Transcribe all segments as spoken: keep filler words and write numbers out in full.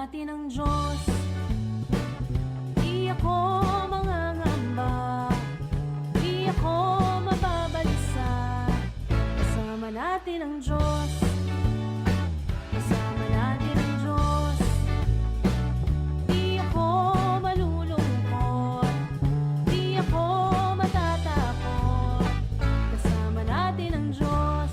Atin ang Diyos. Di ako mangangamba. Di ako mababalisa. Kasama natin ang Diyos. Kasama natin ang Diyos. Di ako malulungkot. Di ako matatakot. Kasama natin ang Diyos.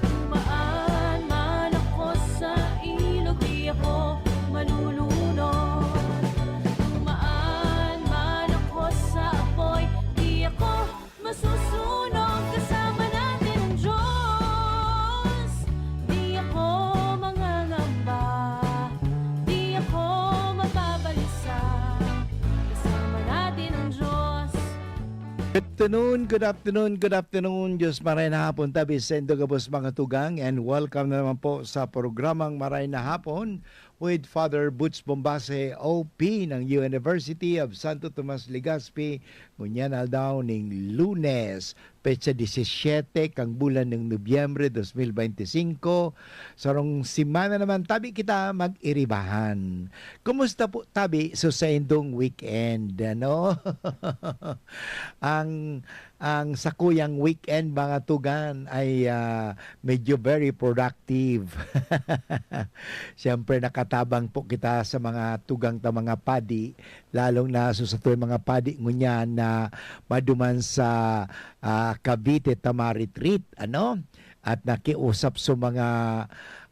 Dumaan man ako sa ilog, di ako malulunod. Dumaan man ako sa apoy, di ako masusunog. Kasama natin ang Diyos. Di ako mangangamba, di ako mababalisa. Kasama natin ang Diyos. Good afternoon, good afternoon, good afternoon. Diyos maray na hapon tabi sa indo gabos mga tugang, and welcome na naman po sa programang Maray na Hapon with Father Butch Bombase, O P ng University of Santo Tomas Legazpi, ngunyan aldaw ning Lunes, petsa disisyete kang bulan ng Nobyembre dos mil bente singko. Sarong semana naman tabi kita mag-iribahan. Kumusta po tabi sa saindong weekend, ano? Ang, ang sakuyang weekend, mga tugang, ay, ah, medyo very productive. Siyempre, nakatabang po kita sa mga tugang ta mga padi, lalong na sa satuyang mga padi ngunyan na maduman sa, ah, Cavite ta ma-retreat, ano? At nakiusap sa mga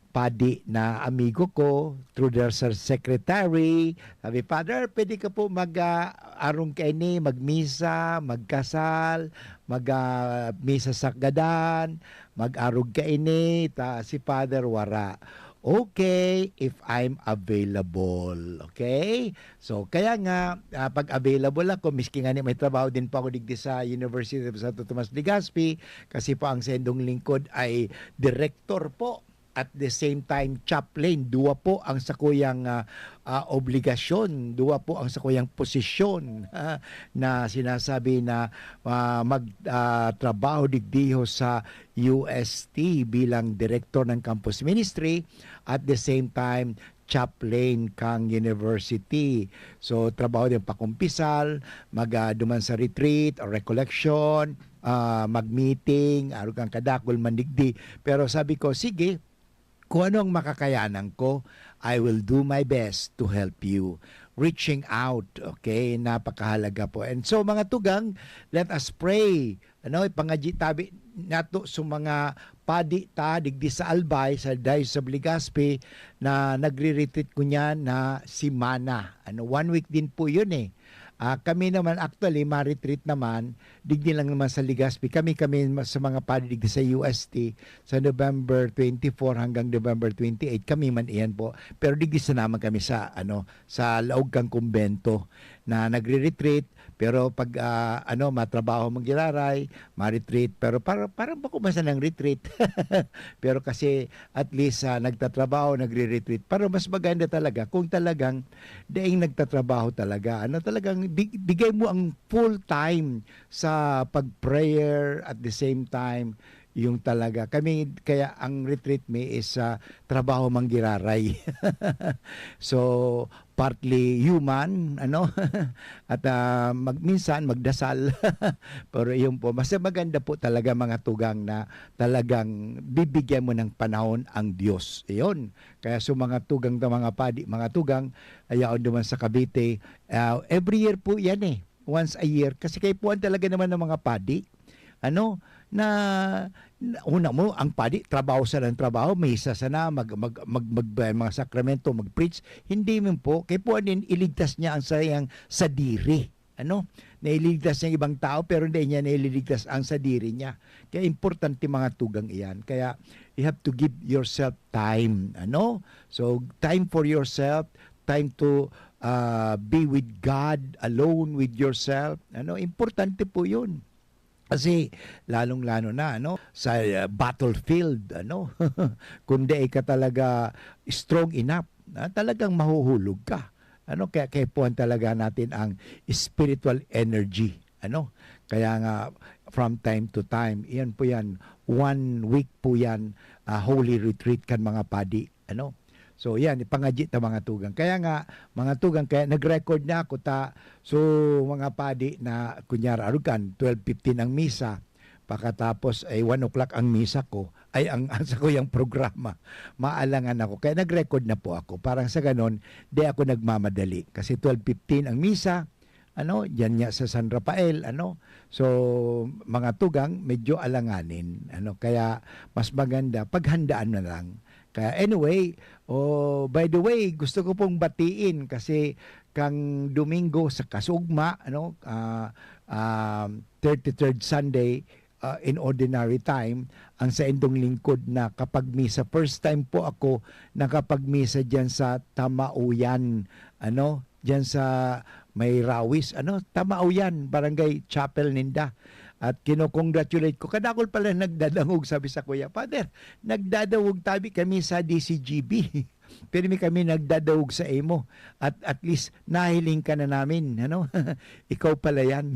padi na amigo ko through their ser-, secretary. Sabi, "Father, pwede ka po mag, ah, arong kaini, magmisa, magkasal, mag, ah, misa sa gadan, mag-arog kaini." Ta si Father wara. "Okay, if I'm available." Okay? So, kaya nga, ah, pag available ako, miski nga ni may trabaho din po ako digdi sa University of Santo Tomas Legazpi, kasi po ang sendong lingkod ay direktor po, at the same time chaplain. Duwa po ang sakuyang, ah, ah, obligasyon, duwa po ang sakuyang posisyon, ah, na sinasabi na, ah, mag, ah, trabaho digdiho sa U S T bilang direktor ng campus ministry, at the same time chaplain kang university. So, trabaho din pakumpisal, mag, ah, duman sa retreat or recollection, ah, mag-meeting, arog kan kadakul man digdi. Pero sabi ko, "Sige, kung ano ang makakayanan ko, I will do my best to help you." Reaching out, okay? Napakahalaga po. And so, mga tugang, let us pray. Ano, ipangadyi tabi nato sa mga padi ta digdi sa Albay, sa Diocese of Legazpi, na nagre-retreat ngunyan na semana. Ano, one week din po yun eh. Ah, kami naman, actually, ma-retreat naman, digdi lang naman sa Legazpi. Kami, kami ma-, sa mga padi digdi sa U S T, sa November twenty-four hanggang November twenty-eight, kami man iyan po. Pero digdi sa naman kami sa, ano, sa laog kang kumbento na nagre-retreat. Pero pag, ah, ano, matrabaho man giraray, ma-retreat. Pero para, parang bako man sanang retreat. Pero kasi at least, ah, nagtatrabaho, nagre-retreat. Pero mas maganda talaga kung talagang daing nagtatrabaho talaga. Ano, talagang bi-, bigay mo ang full time sa pag-prayer, at the same time, yung talaga. Kami, kaya ang retreat mi is, ah, trabaho man giraray. So, partly human, ano, at, ah, mag-, minsan magdasal. Pero yun po, mas maganda po talaga, mga tugang, na talagang bibigyan mo ng panahon ang Diyos. Iyon. Kaya sa mga tugang ta mga padi, mga tugang, ayaw naman sa Cavite, ah, every year po yan eh. Once a year. Kasi kaipuhan talaga naman ng mga padi. Ano, na, na, una mo, ang padi, trabaho sana ng trabaho, misa sana, mag, mag, mag, mag, mga sakramento, mag-preach. Hindi man po. Kaipuhan din, iligtas niya ang sayang sadiri. Ano? Nailigtas niya ibang tao, pero hindi niya nailigtas ang sadiri niya. Kaya importante, mga tugang, iyan. Kaya you have to give yourself time. Ano? So, time for yourself, time to, ah, be with God, alone with yourself. Ano? Importante po yun. Kasi lalong-lalo na, ano, sa, ah, battlefield, ano, kung di ka talaga strong enough, ah, talagang mahuhulog ka. Ano, kaya kaipuhan talaga natin ang spiritual energy, ano. Kaya nga, from time to time, iyan po yan, one week po yan, ah, holy retreat kan mga padi, ano. So, yan, ipangadyi ta, mga tugang. Kaya nga, mga tugang, kaya nag-record na ako ta. So, mga padi na, kunyari, arog kan, twelve fifteen ang misa. Pakatapos ay one o'clock ang misa ko. Ay, ang, ang sa kuyang programa. Maalangan ako. Kaya nag-record na po ako. Parang sa ganon, di ako nagmamadali. Kasi twelve fifteen ang misa, ano, diyan nga sa San Rafael, ano. So, mga tugang, medyo alanganin, ano. Kaya, mas maganda, paghandaan na lang. Kaya anyway, oh, by the way, gusto ko pong batiin kasi kang Domingo sa kasugma, ano, ah, ah, thirty-third Sunday, ah, in ordinary time, ang saindong lingkod na kapag misa. First time po ako nakapagmisa diyan sa Tamauyan, ano, diyan sa may Rawis, ano, Tamauyan, Barangay Chapel ninda. At kino-congratulate ko. Kadakol pala nagdadangog, sabi sa kuya, "Father, nagdadangog tabi kami sa D C G B." Pirmi kami nagdadangog sa imo. At at least, nahiling ka na namin, ano? Ikaw pala yan.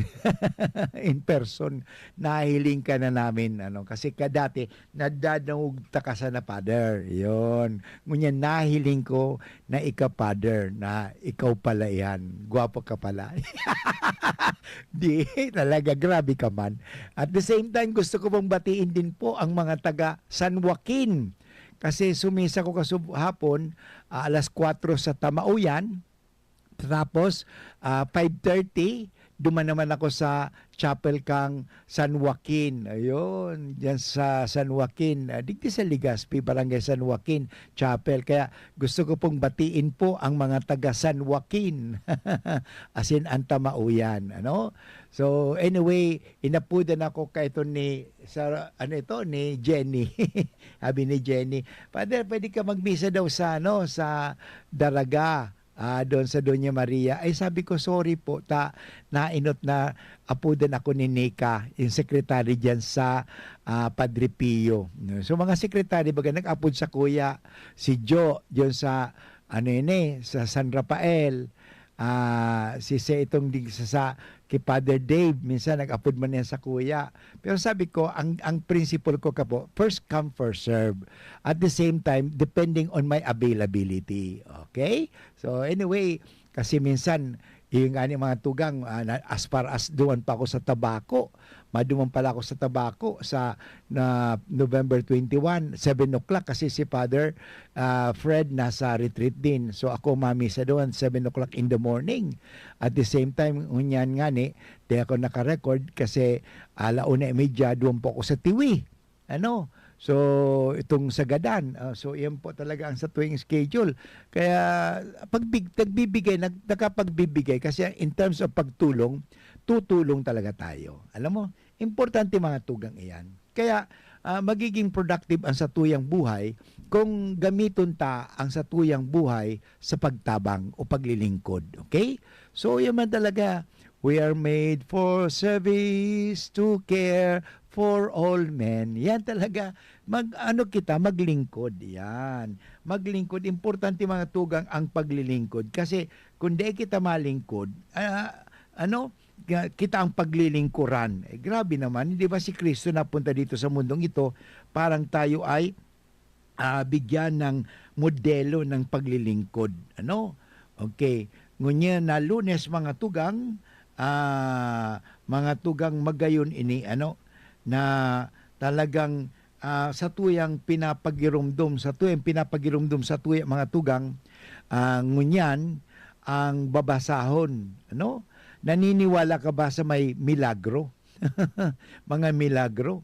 In person, nahiling ka na namin, ano? Kasi ka dati, nagdadangog ta ka sana, Father. Yun. Ngunyan, nahiling ko na ika, Father, na ikaw pala yan. Gwapo ka pala. Di, talaga, grabe ka man. At the same time, gusto ko pong batiin din po ang mga taga San Joaquin. Kasi sumisa ko kasub-, hapon, ah, alas kwatro sa Tamauyan. Tapos, ah, five thirty, duman naman ako sa chapel kang San Joaquin. Ayun, diyan sa San Joaquin, ah, digdi sa Legazpi, Barangay San Joaquin Chapel. Kaya gusto ko pong batiin po ang mga taga San Joaquin. As in, ang Tamauyan, ano? So, anyway, inapudan ako kay ito ni, sa, ano ito, ni Jenny. Sabi ni Jenny, "Father, pwede ka magmisa daw sa, ano, sa Daraga, ah, doon sa Doña Maria." Ay, sabi ko, "Sorry po, ta, nainot na apudan ako ni Nika, yung secretary diyan sa, ah, Padre Pio." So, mga secretary, baga nag-apod sa kuya, si Jo, diyan sa, ano yun eh, sa San Rafael. Ah, si, si itong dig-, sa, sa, kay Father Dave, minsan nag-apod man yan sa kuya. Pero sabi ko, ang, ang principle ko kapo, first come, first serve. At the same time, depending on my availability. Okay? So anyway, kasi minsan, yung ani mga tugang, ah, na, as far as duman pa ako sa Tabaco, maduman pala ako sa Tabaco sa na November twenty-one, seven o'clock, kasi si Father, ah, Fred nasa retreat din. So ako mamisa doon, seven o'clock in the morning. At the same time, ngunyan nga ni, di ako naka-record kasi ala una y media, duman po ako sa Tiwi. Ano? So, itong Sagadan. Ah, so, iyan po talaga ang sa tuwing schedule. Kaya, pagbig-, nagbibigay, nag-, nakapagbibigay kasi in terms of pagtulong, tutulong talaga tayo. Alam mo, importante mga tugang iyan. Kaya, ah, magiging productive ang satuyang buhay kung gamiton ta ang satuyang buhay sa pagtabang o paglilingkod. Okay? So, yan man talaga. We are made for service, to care for all men. Yan talaga. Mag, ano kita, maglingkod. Yan. Maglingkod. Importante, mga tugang, ang paglilingkod. Kasi kung di kita malingkod, ah, ano, ga-, kita ang paglilingkuran. Eh, grabe naman, hindi ba si Kristo napunta dito sa mundong ito, parang tayo ay, ah, bigyan ng modelo ng paglilingkod, ano? Okay. Ngunyan na Lunes, mga tugang, ah, mga tugang, magayon ini, ano, na talagang, ah, satuyang pinapagirumdom, satuyang pinapagirumdom, satuya, mga tugang, ah, ngunyan ang babasahon, ano? Naniniwala ka ba sa may milagro? Mga milagro,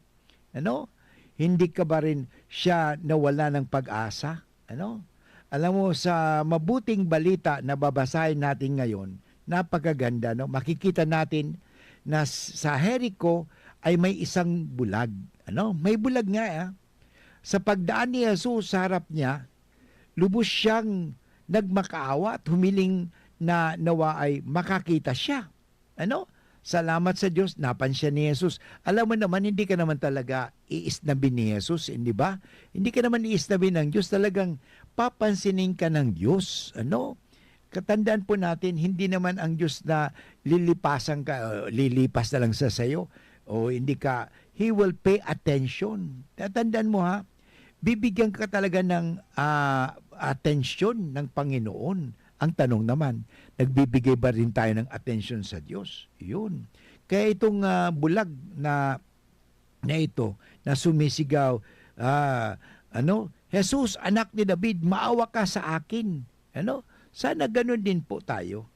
ano? Hindi ka ba rin siya nawala ng pag-asa, ano? Alam mo, sa mabuting balita na babasahin natin ngayon, napakaganda, no? Makikita natin na s-, sa Jericho ay may isang bulag, ano? May bulag nga, ah. Sa pagdaan ni Jesus sa harap niya, lubos siyang nagmakaawa at humiling na nawa ay makakita siya. Ano? Salamat sa Diyos, napansya ni Jesus. Alam mo naman, hindi ka naman talaga iisnabin ni Jesus, hindi ba? Hindi ka naman iisnabin ng Diyos, talagang papansinin ka ng Diyos. Ano? Katandaan po natin, hindi naman ang Diyos na lilipasan ka, o lilipas na lang sa sayo, o hindi ka, He will pay attention. Tatandaan mo ha, bibigyan ka talaga ng, ah, atensyon ng Panginoon. Ang tanong naman, nagbibigay ba rin tayo ng atensyon sa Diyos? Yun. Kaya itong, ah, bulag na, na ito, na sumisigaw, ah, ano, "Jesus, anak ni David, maawa ka sa akin." Ano? Sana ganun din po tayo.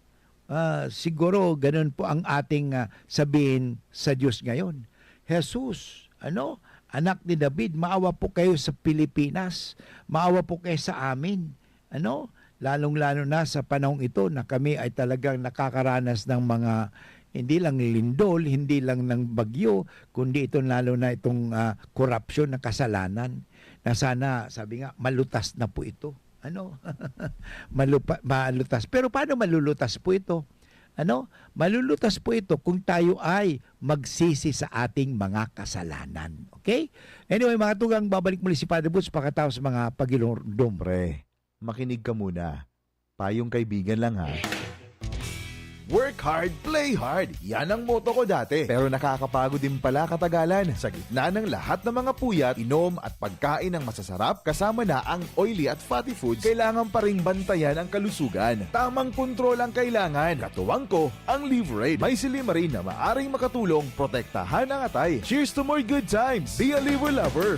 Ah, siguro ganun po ang ating, ah, sabihin sa Diyos ngayon. "Jesus, ano, anak ni David, maawa po kayo sa Pilipinas. Maawa po kayo sa amin." Ano? Lalong-lalo na sa panahong ito na kami ay talagang nakakaranas ng mga, hindi lang lindol, hindi lang ng bagyo, kundi ito lalo na itong, ah, korupsyon na kasalanan na sana, sabi nga, malutas na po ito. Ano? Malupa-, malutas. Pero paano malulutas po ito? Ano? Malulutas po ito kung tayo ay magsisi sa ating mga kasalanan. Okay? Anyway, mga tugang, babalik muli si Father Boots pagkatapos mga pagilong dumbre. Makinig ka muna. Payong kaibigan lang, ha. Work hard, play hard. Yan ang motto ko dati. Pero nakakapagod din pala katagalan. Sa gitna ng lahat ng mga puyat, inom at pagkain ng masasarap, kasama na ang oily at fatty foods, kailangan pa ring bantayan ang kalusugan. Tamang kontrol ang kailangan. Katuwang ko, ang Liverade. May silymarin na maaring makatulong protektahan ang atay. Cheers to more good times! Be a Liver Lover!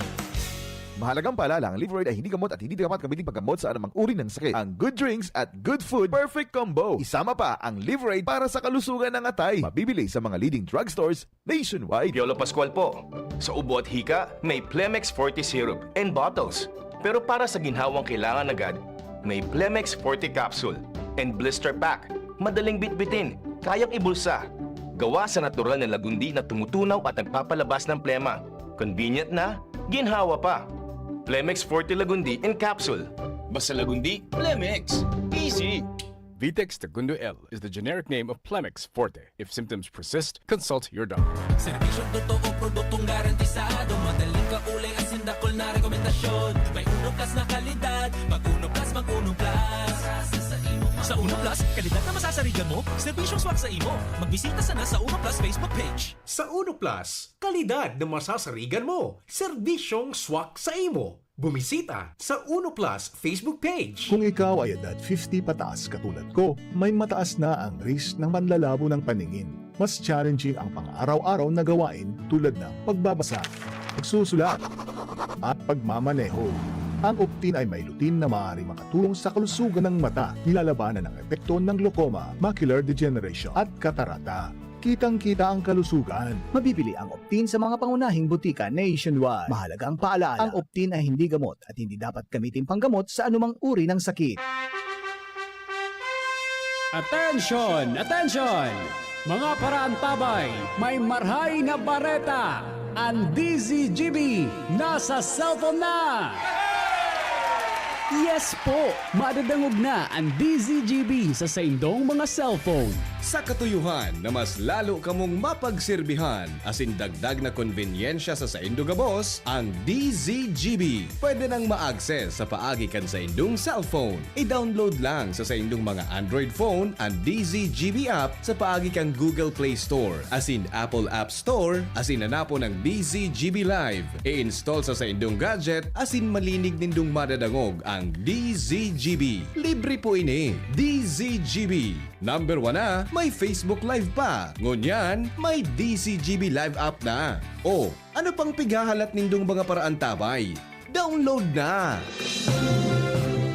Mahalagang paalala, ang Liverade ay hindi gamot at hindi dapat gamitin paggamot sa anumang uri ng sakit. Ang good drinks at good food, perfect combo. Isama pa ang Liverade para sa kalusugan ng atay. Mabibili sa mga leading drugstores nationwide. Piolo Pascual po. Sa ubo at hika, may Plemex Forte Syrup and bottles. Pero para sa ginhawang kailangan agad, may Plemex Forte Capsule and Blister Pack. Madaling bitbitin, kayang ibulsa. Gawa sa natural na lagundi na tumutunaw at nagpapalabas ng plema. Convenient na, ginhawa pa. Plemex Forte Lagundi in Capsule. Basta Lagundi, Plemex. Easy! Vitex Tagundo L is the generic name of Plemex Forte. If symptoms persist, consult your doctor. Serbisyong totoo, produktong garantisado, madaling kaulay, asin dakul na rekomendasyon. May Uno Plus na kalidad, mag Uno Plus, mag Uno Plus. Sa Uno Plus, kalidad na masasarigan mo, serbisyong swak sa imo. Magbisita sana sa Uno Plus Facebook page. Sa Uno Plus, kalidad na masasarigan mo, serbisyong swak sa imo. Bumisita sa Uno Plus Facebook page. Kung ikaw ay edad fifty pataas katulad ko, may mataas na ang risk ng panlalabo ng paningin. Mas challenging ang pang-araw-araw na gawain tulad ng pagbabasa, pagsusulat, at pagmamaneho. Ang Optin ay may lutein na maaaring makatulong sa kalusugan ng mata, nilalabanan ang epekto ng glaucoma, macular degeneration, at katarata. Kitang-kita ang kalusugan. Mabibili ang Optin sa mga pangunahing butika nationwide. Mahalagang paalala, ang Optin ay hindi gamot at hindi dapat gamitin panggamot sa anumang uri ng sakit. Attention! Attention! Mga paraantabay, may marhay na bareta! Ang D Z G B nasa cellphone na! Yes po! Madadangog na ang D Z G B sa saindong mga cellphone. Sa katuyuhan na mas lalo kamong mapagserbihan asin dagdag na konbenyensya sa saindo gabos, ang D Z G B pwede nang ma-access sa paagi kan saindong cellphone. I-download lang sa saindong mga Android phone ang D Z G B app sa paagi kan Google Play Store asin Apple App Store asin hanapon ang D Z G B Live. I-install sa saindong gadget asin malinig nindong madadangog ang D Z G B. Libre po ini. D Z G B. Number one na, may Facebook Live pa. Ngunyan, may D Z G B Live app na. O, ano pang pighahalat nindong mga paraantabay? Download na!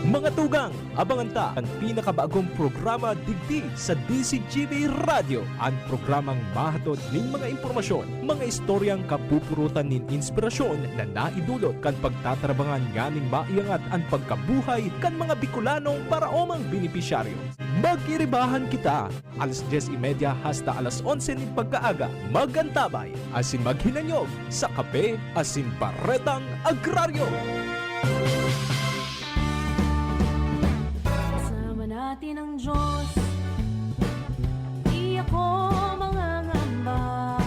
Mga tugang, abangan ta an pinakabagong programa digdi sa D Z G B Radyo, an programang mahatod nin mga impormasyon, mga istoryang kapupurutan nin inspirasyon na naidulot kan pagtatarabangan nganing maiangat an pagkabuhay kan mga Bicolanong paraomang benepisyaryo. Magiribahan kita! Alas dyes y media hasta alas onse nin pagkaaga, mag-antabay asin maghinanyog sa Kape asin Baretang Agraryo. Kasama natin ang Diyos. Di ako mangangamba.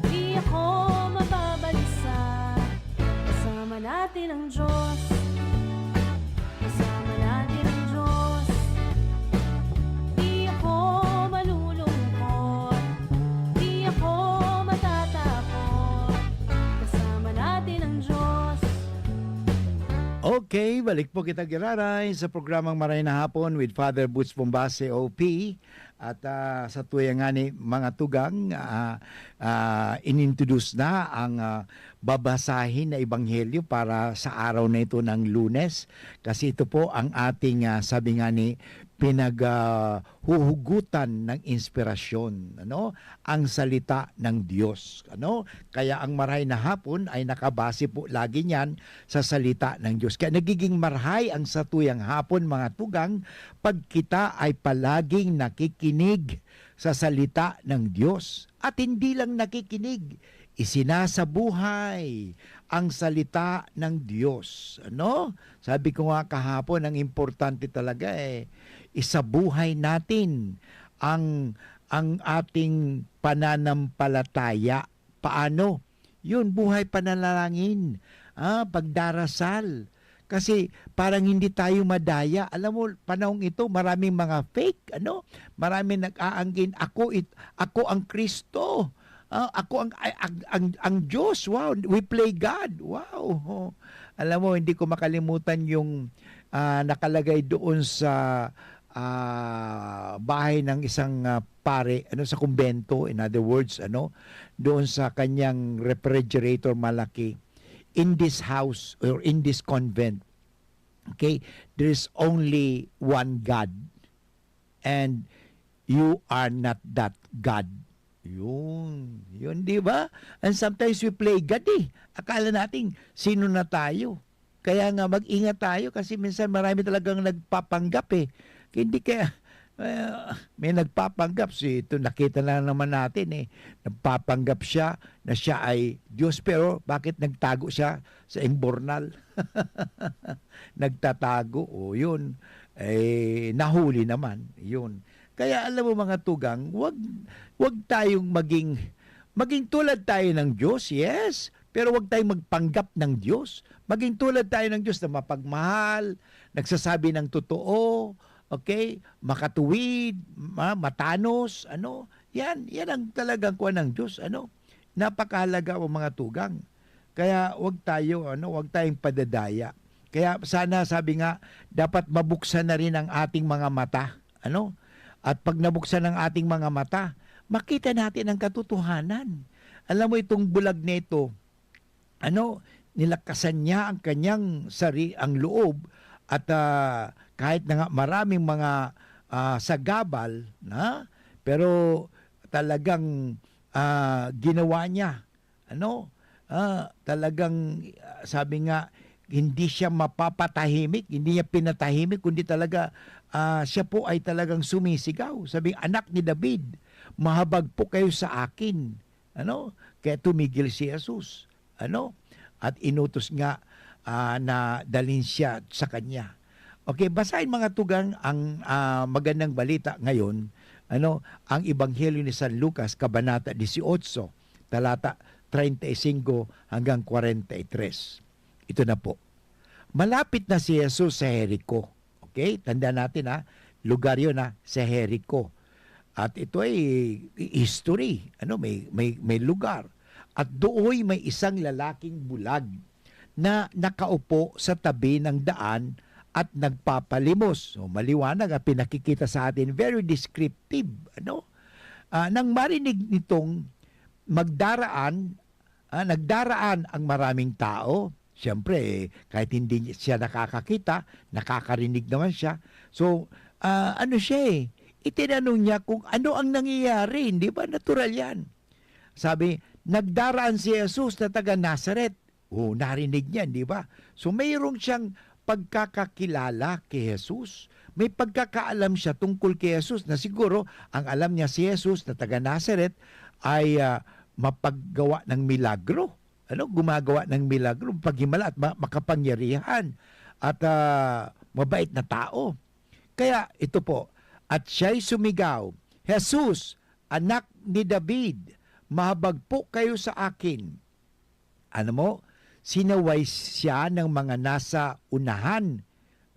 Di ako mababalisa. Kasama natin ang Diyos. Kasama natin ang Diyos. Di ako malulungkot. Di ako matatakot. Kasama natin ang Diyos. Okay, balik po kita giraray sa programang Maray na Hapon with Father Boots Bombase, O P. At, ah, sa tuya nga ni mga tugang, ah, ah, inintroduce na ang, ah, babasahin na ebanghelyo para sa araw na ito ng Lunes. Kasi ito po ang ating, ah, sabi nga ni, pinag, ah, huhugutan ng inspirasyon, ano? Ang salita ng Diyos, ano? Kaya ang Maray na Hapon ay nakabase po lagi niyan sa salita ng Diyos. Kaya nagiging marhay ang satuyang hapon, mga tugang, pag kita ay palaging nakikinig sa salita ng Diyos. At hindi lang nakikinig, isinasabuhay ang salita ng Diyos. Ano? Sabi ko nga kahapon, ang importante talaga, eh, isabuhay natin ang, ang ating pananampalataya. Paano? Yun, buhay panalangin, ah, pagdarasal. Kasi parang hindi tayo madaya. Alam mo, panahong ito, maraming mga fake, ano? Maraming nag-aangkin, "Ako it-, ako ang Kristo. Ah, ako ang, ay, ang, ang, ang Diyos. Wow, we play God. Wow." Alam mo, hindi ko makalimutan yung, ah, nakalagay doon sa, ah, bahay ng isang, ah, pare, ano, sa kumbento, in other words, ano, doon sa kanyang refrigerator malaki, "In this house or in this convent, okay, there is only one God, and you are not that God." Yun, yun, di ba? And sometimes we play God, eh. Akala natin, sino na tayo? Kaya nga, mag-ingat tayo kasi minsan marami talagang nagpapanggap, eh. Hindi kaya, ah, may nagpapanggap, si ito, nakita na naman natin, eh. Nagpapanggap siya na siya ay Diyos, pero bakit nagtago siya sa imbornal? Nagtatago, o yun, eh, nahuli naman, yun. Kaya alam mo, mga tugang, wag, wag tayong maging, maging tulad tayo ng Diyos, yes, pero wag tayong magpanggap ng Diyos. Maging tulad tayo ng Diyos na mapagmahal, nagsasabi ng totoo, okay, makatuwid, ma-, matanos, ano, yan, yan ang talagang kuwan ng Diyos, ano. Napakahalaga ang mga tugang. Kaya wag tayo, ano, wag tayong padadaya. Kaya sana, sabi nga, dapat mabuksan na rin ang ating mga mata, ano? At pag nabuksan ang ating mga mata, makita natin ang katotohanan. Alam mo, itong bulag na ito, ano, nilakasan niya ang kanyang sari-, ang loob at, ah, kahit na nga maraming mga, ah, sagabal na, pero talagang, ah, ginawa niya, ano, ah, talagang, ah, sabi nga, hindi siya mapapatahimik, hindi niya pinatahimik, kundi talaga, ah, siya po ay talagang sumisigaw. Sabi, "Anak ni David, mahabag po kayo sa akin." Ano? Kaya tumigil si Jesus. Ano? At inutos nga, ah, na dalhin siya sa kanya. Okay, basahin, mga tugang, ang, ah, magandang balita ngayon, ano, ang Ebanghelyo ni San Lucas, Kabanata dieciocho, talata treinta y cinco hanggang kwarenta y tres. Ito na po. Malapit na si Jesus sa Jerico. Okay? Tandaan natin, ha, lugar yun, ha, sa Jerico. At ito ay history, ano, may, may, may lugar. At dooy may isang lalaking bulag na nakaupo sa tabi ng daan at nagpapalimos. So, maliwanag ang pinakikita sa atin. Very descriptive, ano? Ah, nang marinig nitong magdaraan, ah, nagdaraan ang maraming tao, siyempre, eh, kahit hindi siya nakakakita, nakakarinig naman siya. So, ah, ano siya, eh, itinanong niya kung ano ang nangyayari, hindi ba? Natural yan. Sabi, "Nagdaraan si Jesus na taga Nazaret." Oh, narinig niya, di ba? So, mayroong siyang pagkakakilala kay Jesus. May pagkakaalam siya tungkol kay Jesus na siguro ang alam niya si Jesus na taga Nazaret ay, ah, mapaggawa ng milagro. Ano? Gumagawa ng milagro, paghimala at ma-, makapangyarihan at, ah, mabait na tao. Kaya ito po, at siya'y sumigaw, "Jesus, anak ni David, mahabag po kayo sa akin." Ano mo? Sinaway siya ng mga nasa unahan.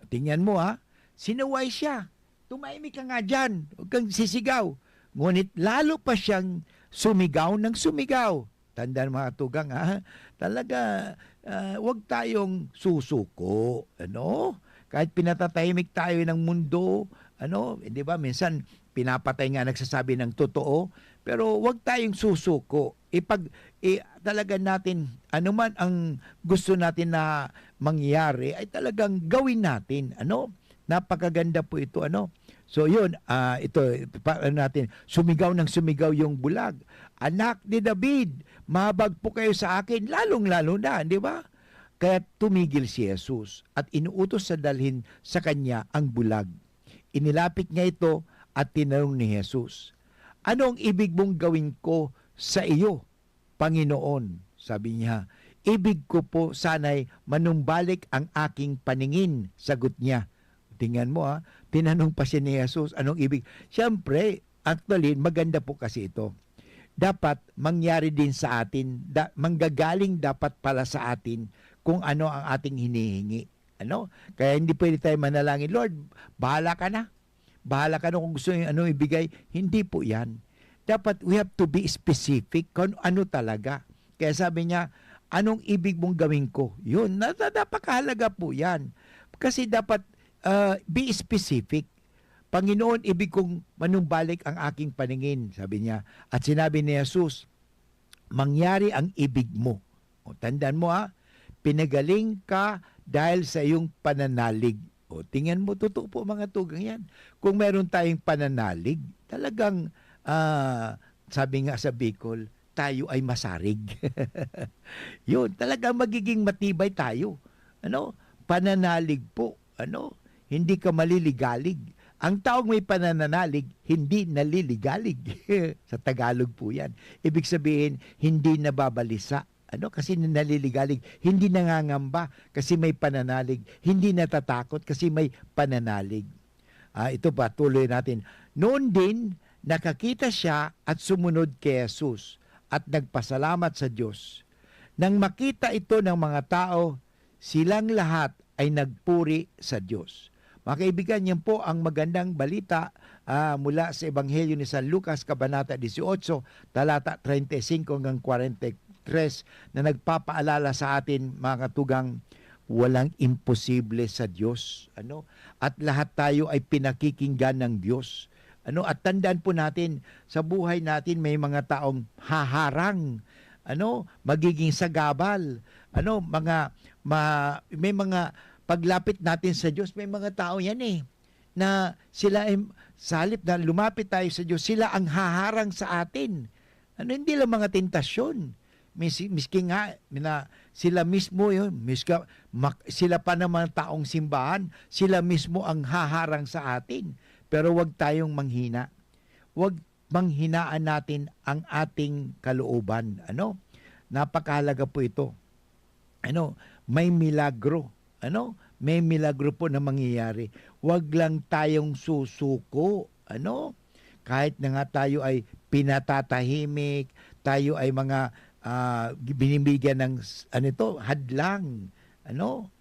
Tingnan mo, ha, sinaway siya. "Tumahimik ka nga diyan. Huwag kang sisigaw." Ngunit lalo pa siyang sumigaw ng sumigaw. Tandaan, mga tugang, ha? Talaga, ah, wag tayong susuko, ano? Kahit pinatatahimik tayo ng mundo, ano, eh, di ba, minsan pinapatay nga nagsasabi ng totoo, pero wag tayong susuko. Ipag-, i-, talaga natin, ano man ang gusto natin na mangyari, ay talagang gawin natin, ano? Napakaganda po ito, ano? So, yun, ah, ito, pa-, ano natin, sumigaw ng sumigaw yung bulag, "Anak ni David, mabagpo kayo sa akin," lalong-lalo na, di ba? Kaya tumigil si Jesus at inuutos sa dalhin sa kanya ang bulag. Inilapit niya ito at tinanong ni Jesus, "Ano ang ibig mong gawin ko sa iyo, Panginoon?" Sabi niya, "Ibig ko po sana'y manumbalik ang aking paningin," sagot niya. Tingnan mo, ah, tinanong pa siya ni Jesus, "Anong ibig?" Siyempre, actually, maganda po kasi ito. Dapat mangyari din sa atin, da-, manggagaling dapat pala sa atin kung ano ang ating hinihingi. Ano? Kaya hindi pwede tayo manalangin, "Lord, bahala ka na. Bahala ka na kung gusto yung ano ibigay." Hindi po yan. Dapat we have to be specific kung ano talaga. Kaya sabi niya, "Anong ibig mong gawin ko?" Yun, na, na, napakahalaga po yan. Kasi dapat, ah, be specific. "Panginoon, ibig kong manumbalik ang aking paningin," sabi niya. At sinabi ni Jesus, "Mangyari ang ibig mo." O, tandaan mo, ha, pinagaling ka dahil sa iyong pananalig. O, tingnan mo, totoo po, mga tugang, yan. Kung meron tayong pananalig, talagang, ah, sabi nga sa Bicol, tayo ay masarig. Yun, talagang magiging matibay tayo. Ano? Pananalig po. Ano? Hindi ka maliligalig. Ang taong may pananalig, hindi naliligalig. Sa Tagalog po yan. Ibig sabihin, hindi nababalisa. Ano? Kasi naliligalig. Hindi nangangamba kasi may pananalig. Hindi natatakot kasi may pananalig. Ah, ito pa, tuloy natin. Noon din, nakakita siya at sumunod kay Jesus at nagpasalamat sa Diyos. Nang makita ito ng mga tao, silang lahat ay nagpuri sa Diyos. Mga kaibigan, yan po ang magandang balita, ah, mula sa Ebanghelyo ni San Lucas, Kabanata dieciocho, talata treinta y cinco hanggang kwarenta y tres, na nagpapaalala sa atin, mga katugang, walang imposible sa Diyos. Ano? At lahat tayo ay pinakikinggan ng Diyos. Ano? At tandaan po natin, sa buhay natin may mga taong haharang, ano, magiging sagabal, ano, mga, ma-, may mga paglapit natin sa Diyos, may mga tao yan eh, na sila ay, sa halip na lumapit tayo sa Diyos, sila ang haharang sa atin. Ano, hindi lang mga tentasyon. Mis-, miski nga na sila mismo yun, miska, mak-, sila pa naman taong simbahan, sila mismo ang haharang sa atin. Pero wag tayong manghina. Wag manghinaan natin ang ating kalooban. Ano? Napakahalaga po ito. Ano? May milagro. Ano? May milagro po na mangyayari. Wag lang tayong susuko. Ano? Kahit na nga tayo ay pinatatahimik, tayo ay mga, ah, binibigyan ng s-, ano ito, hadlang. Ano?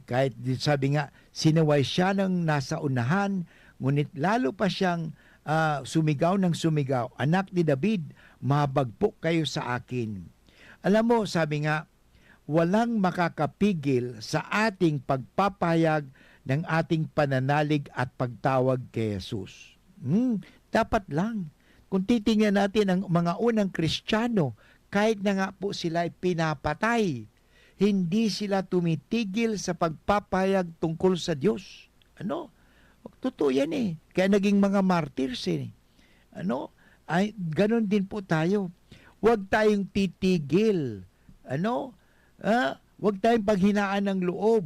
Kahit di, sabi nga, sinaway siya ng nasa unahan, ngunit lalo pa siyang, ah, sumigaw ng sumigaw, "Anak ni David, mabagpo kayo sa akin." Alam mo, sabi nga, walang makakapigil sa ating pagpapahayag ng ating pananalig at pagtawag kay Jesus. Hmm, dapat lang. Kung titingnan natin ang mga unang Kristiyano, kahit na nga po sila ay pinapatay, hindi sila tumitigil sa pagpapahayag tungkol sa Diyos. Ano? Totoo yan eh. Kaya naging mga martyrs eh. Ano? Ay, ganun din po tayo. Huwag tayong titigil. Ano? Ah, huwag tayong paghinaan ng loob.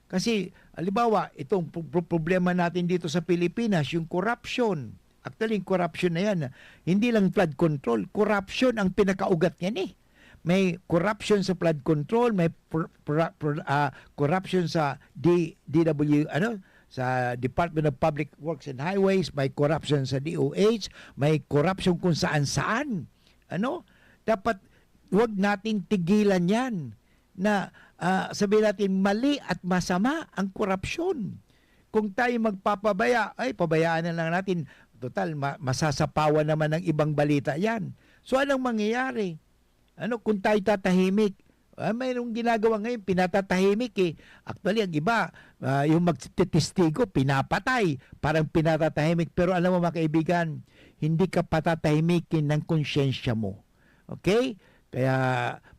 Kasi, halimbawa, itong pro-, pro-, problema natin dito sa Pilipinas, yung corruption. Actually, yung corruption na yan, hindi lang flood control, corruption ang pinakaugat niyan eh. May corruption sa flood control, may pr-, pr-, pr-, ah, corruption sa D-, D W, ano, sa Department of Public Works and Highways, may corruption sa D O H, may corruption kung saan-saan. Ano? Dapat wag nating tigilan yan na, ah, sabihin natin, mali at masama ang korupsyon. Kung tayo magpapabaya, ay, pabayaan na lang natin. Total, ma-, masasapawan naman ng ibang balita yan. So, anong mangyayari? Ano, kung tayo tatahimik, Ah, mayroong ginagawa ngayon, pinatatahimik eh. Actually, ang iba, ah, yung magtitistigo, pinapatay, parang pinatatahimik. Pero alam mo, mga kaibigan, hindi ka patatahimikin ng konsyensya mo. Okay? Kaya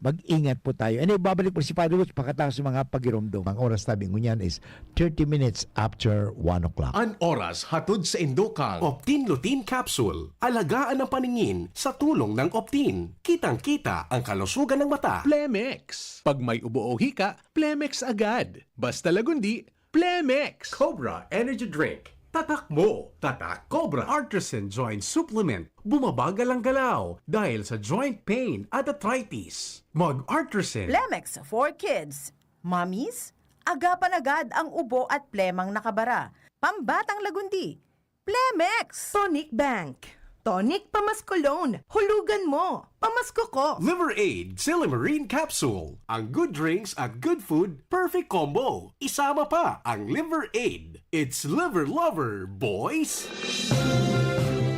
mag-ingat po tayo. Anyway, babalik po si Father Woods pagkatapos ng mga pagiromdom. Ang oras tabi ngunyan is thirty minutes after one o'clock. An oras hatod sa indokang Optin Lutein Capsule. Alagaan ang paningin sa tulong ng Optin. Kitang-kita ang kalusugan ng mata. Plemex. Pag may ubo o hika, Plemex agad. Basta Lagundi, Plemex. Cobra Energy Drink. Tatak mo, tatak Cobra. Artisan Joint Supplement. Bumabagal ang galaw dahil sa joint pain at arthritis. Mag-Artisan. Plemex for Kids. Mommies, agapan agad ang ubo at plemang nakabara. Pambatang Lagundi. Plemex! Tonic Bank. Tonic pamasko loan. Hulugan mo. Pamasko ko. Liver Aid Silimarine Capsule. Ang good drinks at good food, perfect combo. Isama pa ang Liver Aid. It's Liver Lover, boys!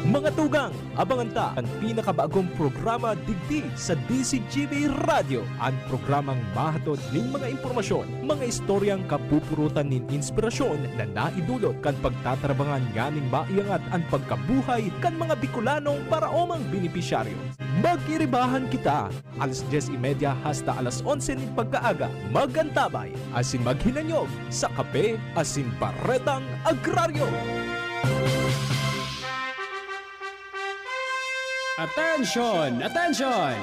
Mga tugang, abangan ta an pinakabagong programa digdi sa D Z G B Radyo, an programang mahatod nin mga impormasyon, mga istoryang kapupurutan nin inspirasyon na naidulot kan pagtatarabangan nganing maiangat an pagkabuhay kan mga Bicolanong paraomang benepisyaryo. Mag-iribahan kita, alas dyes y media hasta alas onse nin pagkaaga. Mag-antabay asin maghinanyog sa Kape asin Baretang Agraryo. Attention! Attention!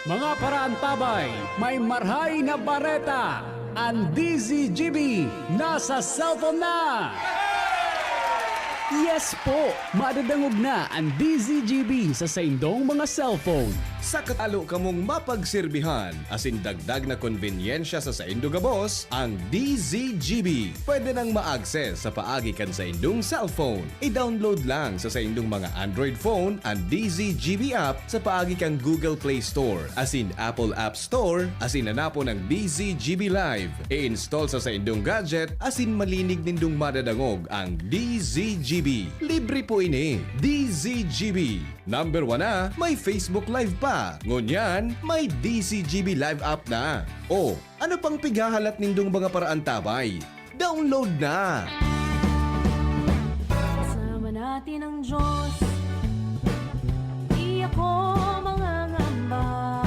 Mga paraantabay, may marhay na bareta! An D Z G B nasa cellphone na! Yes po! Madadangog na an D Z G B sa saindong mga cellphone. Sa katalo kamong mapagserbihan asin dagdag na konbenyensya sa saindo gabos, ang D Z G B pwede nang ma-access sa paagi kan saindong cellphone. I-download lang sa saindong mga Android phone an D Z G B app sa paagi kan Google Play Store asin Apple App Store asin hanapon ang D Z G B Live. I-install sa saindong gadget asin malinig nindong madadangog ang D Z G B. Libre po ini. D Z G B. Number one na, may Facebook Live pa. Ngunyan, may D Z G B Live app na. O, ano pang pighahalat nindong mga paraantabay? Download na! Kasama natin ang Diyos. Di ako mangangamba.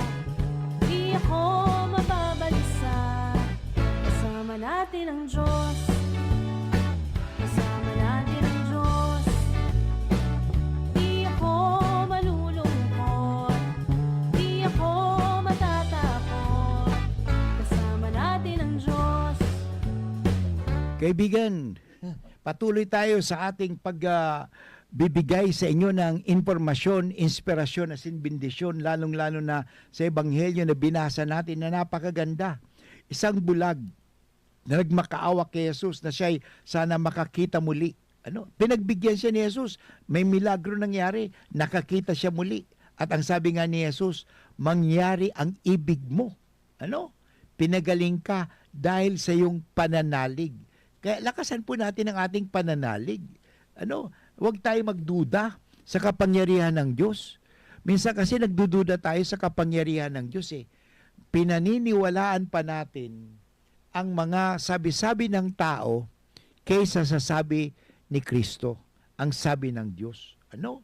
Di ako mababalisa. Kasama natin ang Diyos. Kasama natin ang Diyos. Di ako malulungkot. Di ako matatakot. Kasama natin ang Diyos. Kaibigan, patuloy tayo sa ating pag, ah, bibigay sa inyo ng impormasyon, inspirasyon, asin bendisyon, lalong-lalo na sa ebanghelyo na binasa natin na napakaganda. Isang bulag na nagmakaawa kay Jesus na siya'y sana makakita muli. Ano? Pinagbigyan siya ni Jesus. May milagro nangyari. Nakakita siya muli. At ang sabi nga ni Jesus, "Mangyari ang ibig mo." Ano? "Pinagaling ka dahil sa iyong pananalig." Kaya lakasan po natin ang ating pananalig. Ano? Huwag tayo magduda sa kapangyarihan ng Diyos. Minsan kasi nagdududa tayo sa kapangyarihan ng Diyos eh. Pinaniniwalaan pa natin ang mga sabi-sabi ng tao kaysa sa sabi ni Kristo, ang sabi ng Diyos. Ano?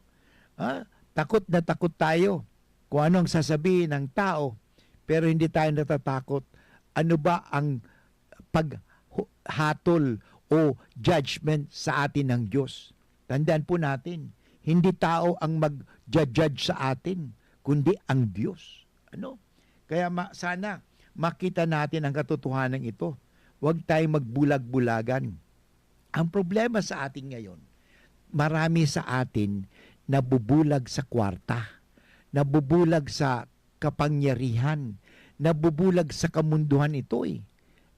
Ha? Takot na takot tayo kung ano ang sasabihin ng tao, pero hindi tayo natatakot. Ano ba ang paghatol o judgment sa atin ng Diyos? Tandaan po natin, hindi tao ang mag-judge sa atin, kundi ang Diyos. Ano? Kaya ma-, sana makita natin ang katotohanan ito. Huwag tayong magbulag-bulagan. Ang problema sa atin ngayon, marami sa atin nabubulag sa kwarta, nabubulag sa kapangyarihan, nabubulag sa kamunduhan ito eh.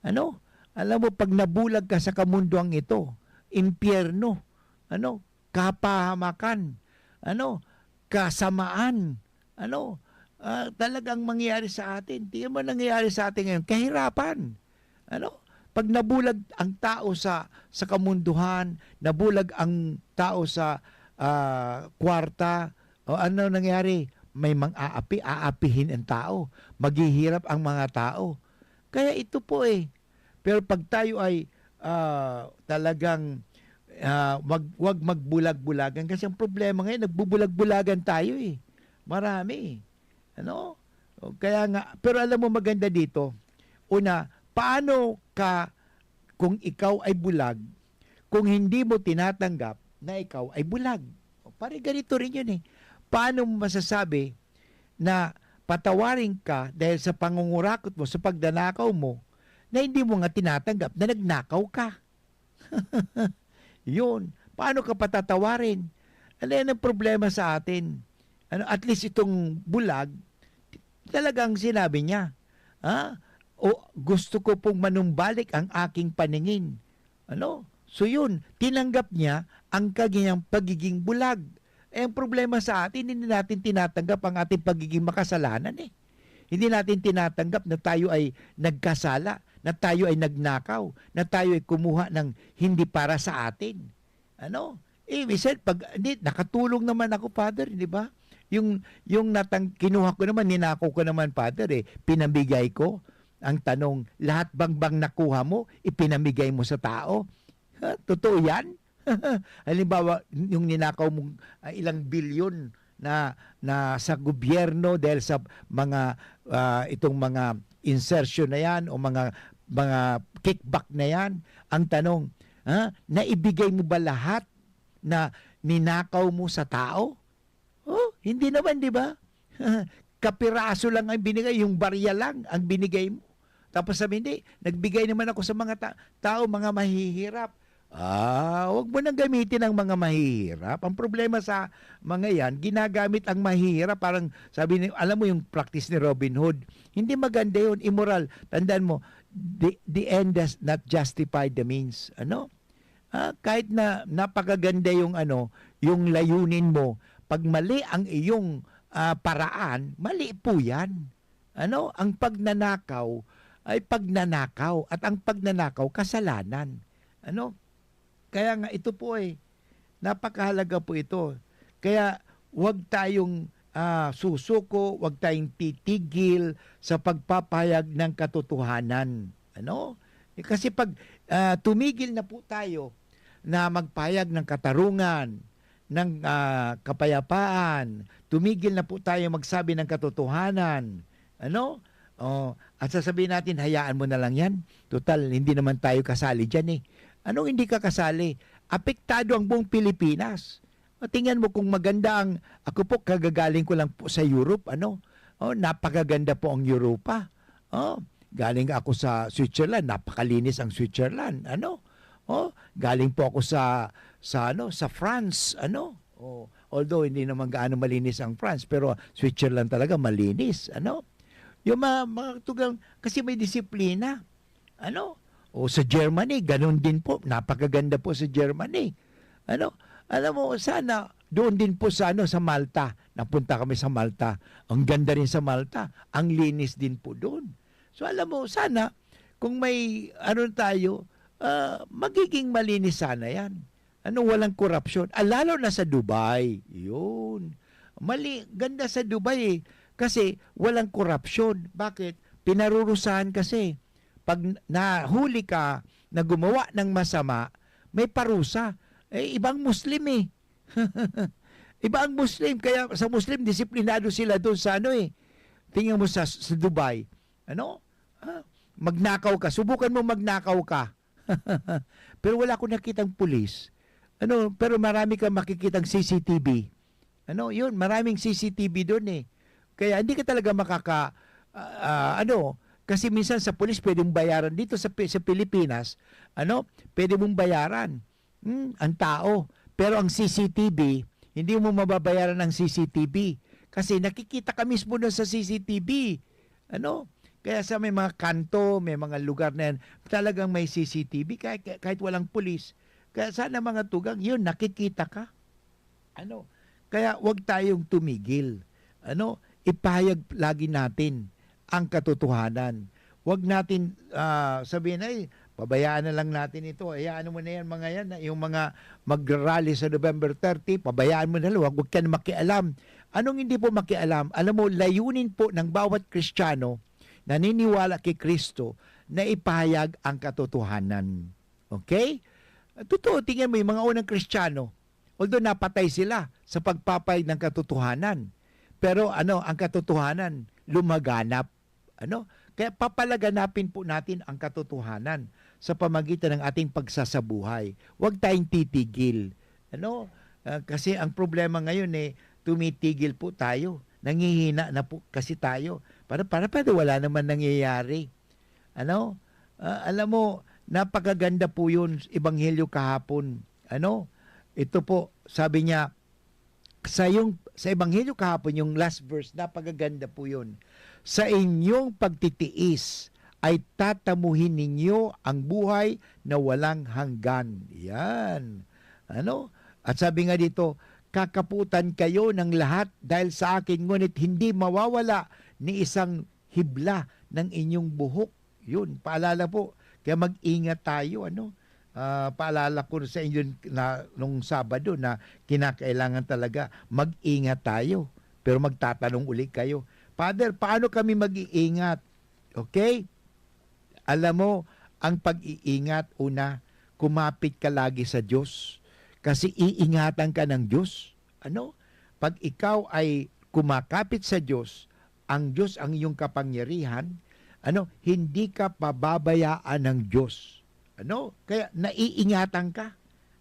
Ano? Alam mo, pag nabulag ka sa kamunduang ito, impyerno, ano? Kapahamakan, ano? Kasamaan, ano? Ah, talagang mangyayari sa atin. Tingnan mo nangyayari sa atin ngayon, kahirapan. Ano? Pag nabulag ang tao sa, sa kamunduhan, nabulag ang tao sa, ah, kwarta, o ano nangyari? may mang-aapi, aapihin ang tao. Maghihirap ang mga tao. Kaya ito po eh. Pero pag tayo ay, ah, talagang, ah, wag, wag magbulag-bulagan. Kasi ang problema ngayon, nagbubulag-bulagan tayo eh. Marami. Ano? O, kaya nga, pero alam mo maganda dito, una, paano ka, kung ikaw ay bulag, kung hindi mo tinatanggap na ikaw ay bulag? O, pare, ganito rin yun eh. Paano mo masasabi na patawarin ka dahil sa pangungurakot mo, sa pagnanakaw mo, na hindi mo nga tinatanggap na nagnakaw ka? Yun. Paano ka patatawarin? Ano yan ang problema sa atin? Ano, at least itong bulag, talagang sinabi niya, "Ha? O, gusto ko pong manumbalik ang aking paningin." Ano? So yun, tinanggap niya ang kanyang pagiging bulag. Eh, ang problema sa atin, hindi natin tinatanggap ang ating pagiging makasalanan eh. Hindi natin tinatanggap na tayo ay nagkasala, na tayo ay nagnakaw, na tayo ay kumuha ng hindi para sa atin. Ano? Eh, minsan, pag, hindi, nakatulong naman ako, Father, di ba? Yung, yung natang, kinuha ko naman, ninakaw ko naman, Father, eh. Pinamigay ko. Ang tanong, lahat bang, bang nakuha mo, ipinamigay mo sa tao? Ha? Totoo yan? Halimbawa, yung ninakaw mong, ah, ilang bilyon na, na sa gobyerno dahil sa mga, ah, itong mga insertion na yan o mga, mga kickback na yan, ang tanong, ha? Naibigay mo ba lahat na ninakaw mo sa tao? Oh, hindi naman, di ba? Kapiraso lang ang binigay, yung barya lang ang binigay mo. Tapos sabi, "Hindi, nagbigay naman ako sa mga ta-, tao, mga mahihirap." Ah, wag mo nang gamitin ang mga mahihirap. Ang problema sa mga yan, ginagamit ang mahihirap. Parang sabi ni, alam mo yung practice ni Robin Hood, hindi maganda yun, immoral. Tandaan mo, the, the end does not justify the means. Ano? Ah, kahit na napakaganda yung ano, yung layunin mo, pag mali ang iyong, ah, paraan, mali po yan. Ano? Ang pagnanakaw ay pagnanakaw at ang pagnanakaw kasalanan. Ano? Kaya nga ito po ay napakahalaga po ito. Kaya wag tayong, ah, susuko, wag tayong titigil sa pagpapahayag ng katotohanan. Ano? Eh, kasi pag, ah, tumigil na po tayo na magpahayag ng katarungan, ng, ah, kapayapaan, tumigil na po tayo magsabi ng katotohanan. Ano? Oh, at sasabihin natin, "Hayaan mo na lang yan. Total, hindi naman tayo kasali diyan eh." Anong hindi ka kasali? Apektado ang buong Pilipinas. O, tingnan mo kung maganda ang, ako po, kagagaling ko lang po sa Europe, ano? Oh, napakaganda po ang Europa. Oh, galing ako sa Switzerland, napakalinis ang Switzerland, ano? Oh, galing po ako sa, sa ano, sa France, ano? Oh, although hindi naman gaano malinis ang France, pero Switzerland talaga malinis, ano? Yung mga, mga tugang, kasi may disiplina, ano? O sa Germany, ganun din po, napakaganda po sa Germany. Ano? Alam mo, sana doon din po sa, ano, sa Malta. Napunta kami sa Malta. Ang ganda rin sa Malta. Ang linis din po doon. So, alam mo, sana, kung may, ano tayo, ah, magiging malinis sana yan. Ano, walang korupsyon. Ah, lalo na sa Dubai. Yun. Mali, ganda sa Dubai eh. Kasi walang korupsyon. Bakit? Pinarurusahan kasi. Pag nahuli ka na gumawa ng masama, may parusa. Eh, ibang Muslim eh. Iba ang Muslim, kaya sa Muslim, disiplinado sila doon sa ano eh. Tingnan mo sa, sa Dubai. Ano? Ah, magnakaw ka. Subukan mo magnakaw ka. Pero wala akong nakitang pulis. Ano, pero marami kang makikitang C C T V. Ano, yun, maraming C C T V doon eh. Kaya hindi ka talaga makaka-, ah, ah, ano, kasi minsan sa pulis pwede mong bayaran dito sa Pi-, sa Pilipinas, ano, pwede mong bayaran, hmm, ang tao. Pero ang C C T V, hindi mo mababayaran ang C C T V kasi nakikita ka mismo doon sa C C T V. Ano? Kaya sa may mga kanto, may mga lugar na yan, talagang may C C T V kahit, kahit walang pulis. Kaya sana mga tugang, yun, nakikita ka. Ano? Kaya wag tayong tumigil. Ano? Ipahayag lagi natin ang katotohanan. Wag natin, ah, sabihin, "Ay, pabayaan na lang natin ito. Hayaan mo na yan, mga yan, yung mga magrarally sa November thirty, pabayaan mo na lang. Wag, wag ka na makialam." Anong hindi po makialam? Alam mo, layunin po ng bawat Kristiyano naniniwala kay Kristo na ipahayag ang katotohanan. Okay? Totoo, tingnan mo yung mga unang Kristiyano, although napatay sila sa pagpapahayag ng katotohanan, pero ano, ang katotohanan, lumaganap. Ano? Kaya papalaganapin po natin ang katotohanan sa pamagitan ng ating pagsasabuhay. Huwag tayong titigil. Ano? Ah, kasi ang problema ngayon, eh, tumitigil po tayo. Nangihina na po kasi tayo. Para, para, para wala naman nangyayari. Ano? Ah, alam mo, napakaganda po yun, Ebanghelyo kahapon. Ano? Ito po, sabi niya, sa yung, sa Ebanghelyo kahapon, yung last verse, napakaganda po yun. "Sa inyong pagtitiis ay tatamuhin ninyo ang buhay na walang hanggan." Yan. Ano? At sabi nga dito, "Kakaputan kayo ng lahat dahil sa akin, ngunit hindi mawawala ni isang hibla ng inyong buhok." Yun, paalala po. Kaya mag-ingat tayo, ano? Ah, paalala ko sa inyo na nung Sabado na kinakailangan talaga mag-ingat tayo. Pero magtatanong uli kayo, "Father, paano kami mag-iingat?" Okay? Alam mo, ang pag-iingat, una, kumapit ka lagi sa Diyos. Kasi iingatan ka ng Diyos. Ano? Pag ikaw ay kumakapit sa Diyos, ang Diyos ang iyong kapangyarihan, ano, hindi ka pababayaan ng Diyos. Ano? Kaya naiingatan ka.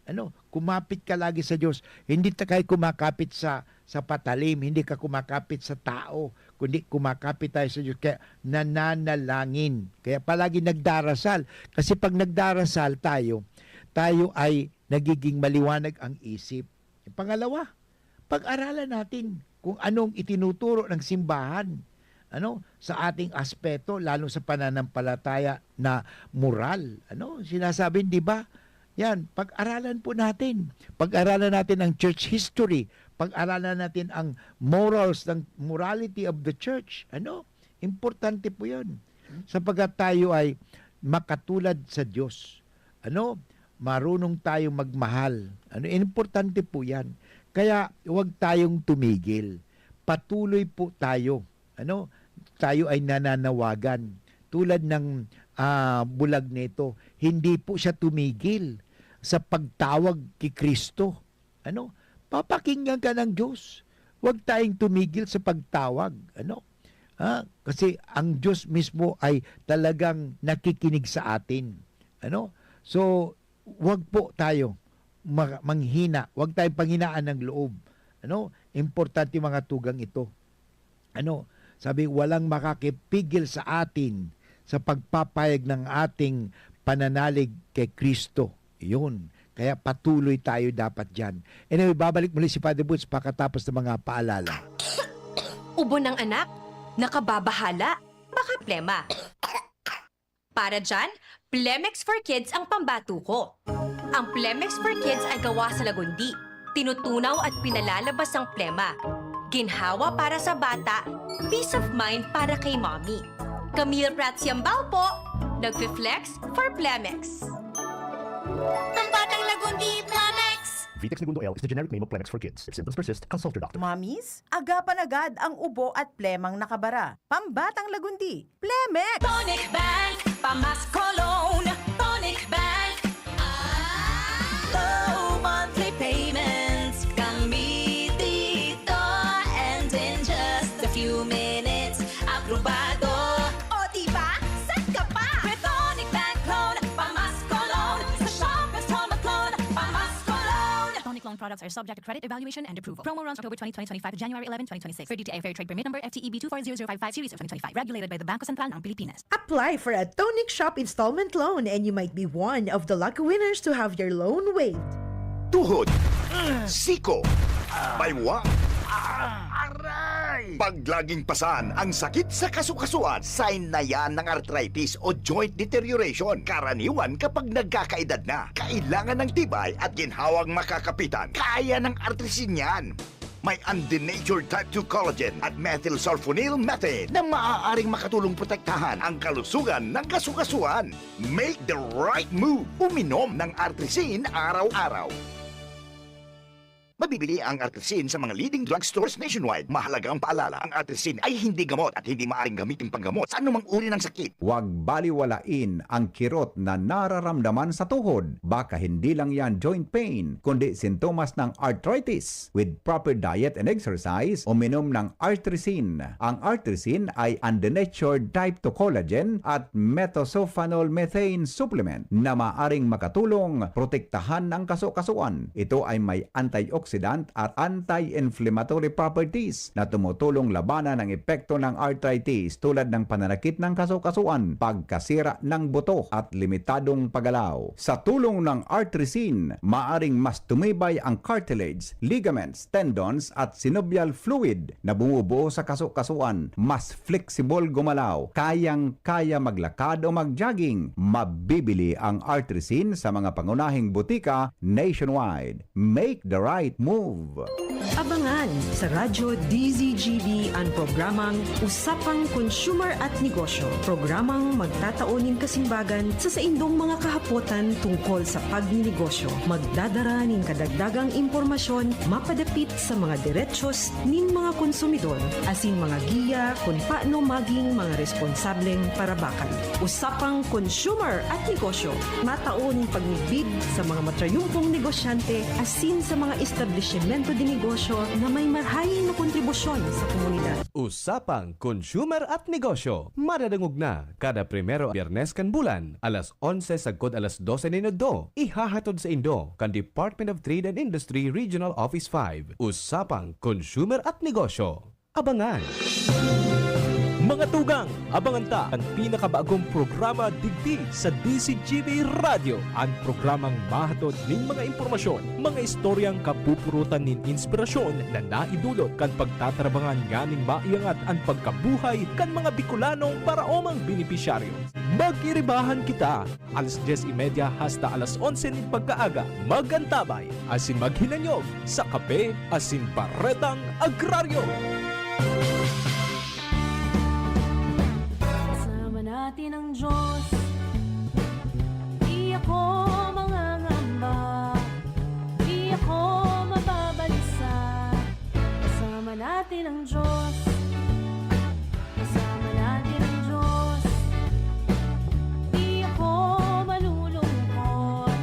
Ano? Kumapit ka lagi sa Diyos. Hindi ta kayo kumakapit sa, sa patalim, hindi ka kumakapit sa tao, kundi kumakapit tayo sa Diyos. Kaya nananalangin. Kaya palagi nagdarasal. Kasi pag nagdarasal tayo, tayo ay nagiging maliwanag ang isip. Pangalawa, pag-aralan natin kung anong itinuturo ng simbahan, ano, sa ating aspeto, lalo sa pananampalataya na moral. Ano, sinasabi, di ba? Yan, pag-aralan po natin. Pag-aralan natin ang church history. Pag-aralan natin ang morals, ng morality of the church. Ano? Importante po yan. Sapagkat tayo ay makatulad sa Diyos. Ano? Marunong tayong magmahal. Ano? Importante po yan. Kaya huwag tayong tumigil. Patuloy po tayo. Ano? Tayo ay nananawagan. Tulad ng, ah, bulag nito, hindi po siya tumigil sa pagtawag kay Kristo. Ano? Papakinggan ka ng Diyos. Huwag tayong tumigil sa pagtawag. Ano? Ha? Kasi ang Diyos mismo ay talagang nakikinig sa atin. Ano? So, wag po tayo ma-, manghina. Wag tayong panghinaan ng loob. Ano? Importante mga tugang ito. Ano? Sabi, "Walang makakipigil sa atin sa pagpapahayag ng ating pananalig kay Kristo." Yun. Kaya patuloy tayo dapat diyan. Anyway, babalik muli si Father Boots pagkatapos ng mga paalala. Ubo ng anak? Nakababahala? Baka plema. Para dyan, Plemex for Kids ang pambato ko. Ang Plemex for Kids ay gawa sa lagundi. Tinutunaw at pinalalabas ang plema. Ginhawa para sa bata, peace of mind para kay mommy. Camille Prats Yambao po, nagfi-flex for Plemex. Pambatang Lagundi, Plemex! Vitex Negundo L is the generic name of Plemex for Kids. If symptoms persist, consult your doctor. Mommies, agapan agad ang ubo at plemang nakabara. Pambatang Lagundi, Plemex! Tonic Bank, Pamasko Loan, Tonic Bank. Low monthly payments, kami dito. And in just a few minutes, aprobado. O diba? Set ka pa! With Tonic Bank Loan, Pamasko Loan. Sa Shoppers, Tomac Loan, Pamasko Loan. Tonic Loan products are subject to credit evaluation and approval. Promo runs October twenty, twenty twenty-five to January eleven, twenty twenty-six. Per D T I Fair Trade Permit Number F T E B two four zero zero five five series of twenty twenty-five. Regulated by the Bangko Sentral ng Pilipinas. Apply for a Tonic Shop installment loan and you might be one of the lucky winners to have your loan waived. Tuhod, siko, baywa, aray! Pag laging pasan ang sakit sa kasukasuan, sign na yan ng arthritis o joint deterioration. Karaniwan kapag nagkakaedad na, kailangan ng tibay at ginhawang makakapitan. Kaya ng Artrisin yan. May undenatured type two collagen at methylsulfonyl methane na maaaring makatulong protektahan ang kalusugan ng kasukasuan. Make the right move. Uminom ng Artrisin araw-araw. Mabibili ang Artrisin sa mga leading drugstores nationwide. Mahalagang paalala, ang Artrisin ay hindi gamot at hindi maaaring gamitin panggamot sa anumang uri ng sakit. Huwag baliwalain ang kirot na nararamdaman sa tuhod. Baka hindi lang yan joint pain, kundi sintomas ng arthritis. With proper diet and exercise, uminom ng Artrisin. Ang Artrisin ay undenatured type two collagen at methylsulfonyl methane supplement na maaring makatulong protektahan ang kaso-kasuan. Ito ay may antioxidant at anti-inflammatory properties na tumutulong labanan ang epekto ng arthritis, tulad ng pananakit ng kaso-kasuan, pagkasira ng buto, at limitadong paggalaw. Sa tulong ng Artrisin, maaring mas tumibay ang cartilage, ligaments, tendons, at synovial fluid na bumubuo sa kaso-kasuan. Mas flexible gumalaw, kayang-kaya maglakad o mag-jogging. Mabibili ang Artrisin sa mga pangunahing butika nationwide. Make the right move! Abangan sa Radyo D Z G B an programang Usapang Consumer at Negosyo, programang magtatao nin kasimbagan sa saindong mga kahapotan tungkol sa pagninegosyo. Magdadara nin kadagdagang impormasyon mapadapit sa mga derechos nin mga konsumidor, asin mga giya kun paano maging mga responsableng parabakan. Usapang Consumer at Negosyo, matao nin pagmidbid sa mga matrayumpong negosyante asin sa mga establisimento de negosyo na may marahay na kontribusyon sa komunidad. Usapang Consumer at Negosyo, madadangog na kada primero Biyernes kan bulan, alas onse sagkod alas dose nin udto. Ihahatod saindo kan Department of Trade and Industry Regional Office five. Usapang Consumer at Negosyo. Abangan! Mga tugang, abangan ta an pinakabagong programa digdi sa D Z G B Radyo, an programang mahatod nin mga impormasyon, mga istoryang kapupurutan nin inspirasyon na naidulot kan pagtatarabangan nganing maiangat an pagkabuhay kan mga Bicolanong paraomang benepisyaryo. Mag-iribahan kita! Alas dyes y media hasta alas onse nin pagkaaga, mag-antabay asin maghinanyog sa Kape asin Baretang Agraryo. Kasama natin ang Diyos. Di ako mangangamba. Di ako mababalisa. Kasama natin ang Diyos. Kasama natin ang Diyos. Di ako malulungkot.